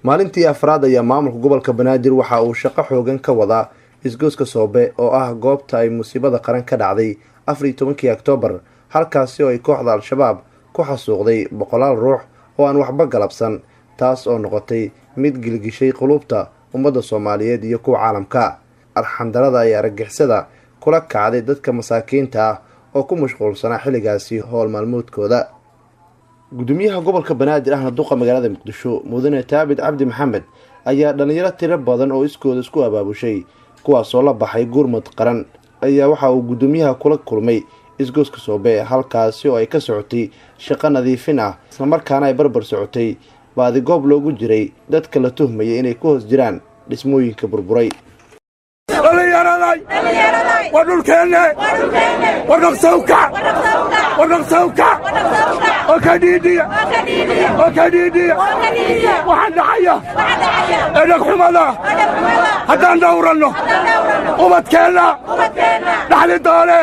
Maalintii afraad ayaa maamulka gobolka Banaadir waxa uu shaqo xoogan ka wadaa isgoyska Soobe, oo ah goobta ay musiibada qaran ka dhacday 14-kii Oktoobar, halkaasi oo ay kooxda Al-Shabaab ku xasuuqday boqolaal ruux oo aan waxba galabsan, taas oo noqotay mid gilgishay quluubta ummadda Soomaaliyeed iyo kuwa caalamka. Arxandarada ay argagixisada kula kacday dadka masaakiinta ah oo ku mashquulsanaa xilligaasi howl maalmoodkooda. Gudoomiyaha gobolka Banaadir ahna duqa magaalada Muqdisho, Mudane Taabid Cabdi Maxamed, ayaa dhalinyaro tiro badan oo iskooda isku abaabushay, kuwaasoo la baxay gurmud qaran, ayaa waxa uu gudoomiyaha kula kulmay isgoyska Soobe, halkaasi oo ay ka socotay shaqo nadiifin ah, islamarkaana ay barbar socotay baadigoob loogu jiray dadka la tuhmayay inay ku hoos jiraan dhismooyinka burburay. Dhallinyaraday, war dhulkeenne, war dhaqsowkac, war dhaqsowkac oo ka dhiidhiya, oo ka dhiidhiya waxaan dhacaya ee dhagxumada. Haddaan dhawranno, ubadkeenna dhaxli doone.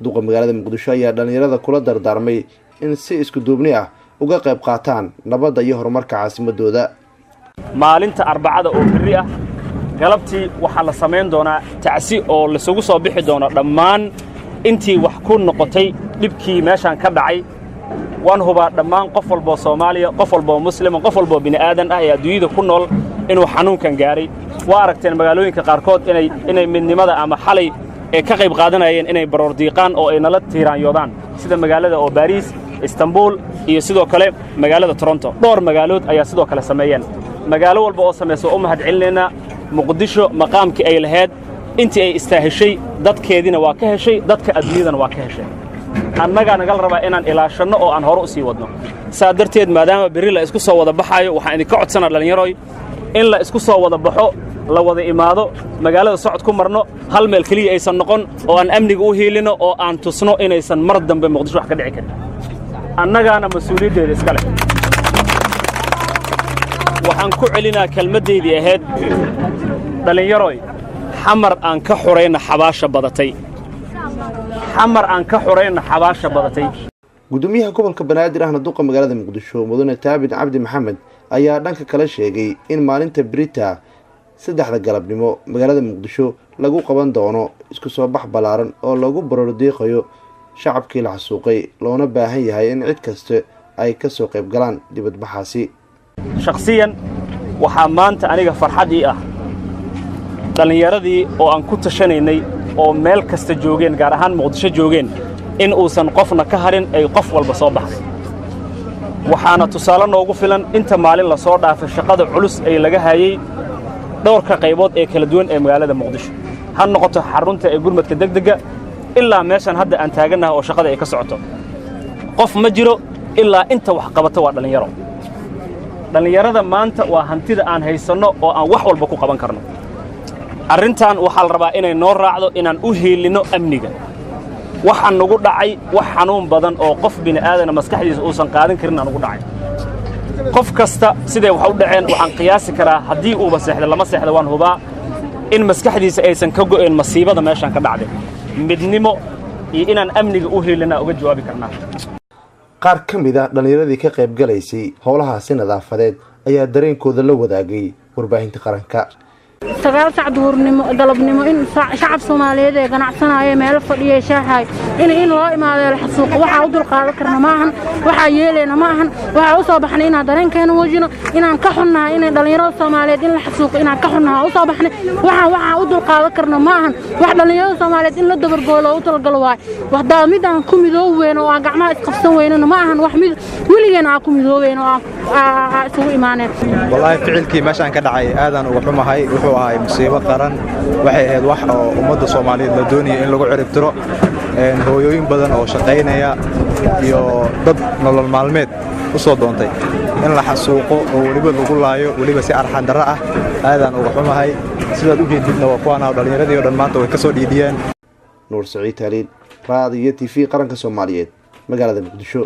Duqa magaalada Muqdisho ayaa dhalinyarada kula dardaarmay in si isku duubni ah uga qayb qaataan nabadda iyo horumarka caasimadooda. Maalinta Arbacada oo berri ah galabtii waxaa la samayn doonaa tacsi oo laisugu soo bixi doono dhammaan intii wax ku noqotay dhibkii meeshaan ka dhacay. Waan hubaa dhammaan qof walboo Soomaaliya, qof walboo Muslima, qof walboo bini'aadan ah ee adduunyada ku nool inuu xanuunkan gaaray. Waa aragteen magaalooyinka qaarkood inay midnimada ama xalay ee ka qayb qaadanayeen inay baroordiiqaan oo ay nala tiiraanyoodaan, sida magaalada oo Baariis, Istanbuul iyo sidoo kale magaalada Toronto. Dhowr magaalood ayaa sidoo kale sameeyeen. Magaalo walba oo samaysa u mahad celinaynaa. Muqdisho maqaamkii ay lahayd, intii ay istaaheshay, dadkeediina waa ka heshay, dadka adduunyadana waa ka heshay. Annagaa nagala rabaa inaan ilaashanno oo aan hore u sii wadno. Saa darteed, maadaama berri la isku soo wada baxaayo, waxaan idinka codsanaa, dhallinyaroy, in la isku soo wada baxo, la wada imaado magaalada, socod ku marno, hal meel keliya aysan noqon, oo aan amniga u hiilinno oo aan tusno inaysan mar dambe Muqdisho wax ka dhici karin. Annagaana mas-uuliyaddeeda iska leh. Waxaan ku celinaa kelmaddaydii ahayd: dhallinyaroy, Xamar aan ka xurayna xabaasha badatay, Xamar aan ka xurayna xabaasha badatay. Gudoomiyaha gobolka Banaadir ahna duqa magaalada Muqdisho, Mudane Taabid Cabdi Maxamed, ayaa dhanka kale sheegay in maalinta berita 3-da galabnimo magaalada Muqdisho lagu qaban doono isku soo bax ballaaran oo lagu baroordiiqayo shacabkii la xasuuqay, loona baahan yahay in cid kasta ay ka soo qayb galaan dibadbaxaasi. Shakhsiyan waxaa maanta aniga farxad ii ah dhallinyaradii oo aan ku tashanaynay oo meel kasta joogeen, gaar ahaan Muqdisho joogeen, in uusan qofna ka harin, ay qof walba soo baxday. Waxaana tusaale noogu filan inta maalin la soo dhaafay shaqada culus ee laga hayey dhowrka qaybood ee kala duwan ee magaalada Muqdisho, ha noqoto xarunta ee gurmadka degdegga ilaa meeshan hadda aan taagannahay oo shaqada ay ka socoto. Qof ma jiro ilaa inta wax qabata waa dhallinyaro. Dhallinyarada maanta waa hantida aan haysanno oo aan wax walba ku qaban karno. Arrintan waxaa la rabaa inay noo raacdo inaan u hiilinno amniga. Waxa nugu dhacay wax xanuun badan oo qof bini'aadana maskaxdiisa uusan qaadan karin aa nugu dhacay. Qof kasta siday wax u dhaceen waxaan qiyaasi karaa, haddii uuba seexda lama seexda, waan hubaa in maskaxdiisa aysan ka go'een masiibada meeshaan ka dhacday. Midnimo iyo inaan amniga u hiilinaa uga jawaabi karnaa. Qaar ka mid ah dhallinyaradii ka qayb galaysay howlahaasi nadaafadeed ayaa dareenkooda la wadaagay warbaahinta qaranka. 9 sac duhurnimo, galabnimo, in shacab Soomaaliyeed ee ganacsanaya, meelo fadhiya, shaaxay, in loo imaado la xasuuqo, waxaa u dulqaadan karna maahan, waxaa yeelayna ma ahan. Waxaa u soo baxnay inaan dareenkeena muujino inaan ka xunnahay inay dhallinyarada Soomaaliyeed in la xasuuqo, inaan ka xunnahay u soo baxnay. Waxaa u dulqaadan karna ma ahan. Wax dhallinyarada Soomaaliyeed in la dabargoolo u talagalo waay. Waxdaa mid aan ku midoobi weyno oo aan gacmaha isqabsan weynona ma ahan. Wax mid weligeena aan ku midoobeyno oo aan isugu imaaneen. Wallaahi, ficilkii meeshaan ka dhacay aadaan uga xumahay. Wuxuu ahay musiibo qaran. Waxay ahayd wax oo ummadda Soomaaliyeed la doonaya in lagu ciribtiro. Hooyooyin badan oo shaqaynaya iyo dad nolol maalmeed u soo doontay in la xasuuqo oo weliba lagu laayo, weliba si arxandarro ah, aadaan uga xumahay. Sidaad u jeedidna waa kuwaana dhallinyaradii o dhan maanta way ka soo dhiidhiyeen. Nuur Saciid Taaliil, Raadiyo TV Qaranka Soomaaliyeed, magaalada Muqdisho.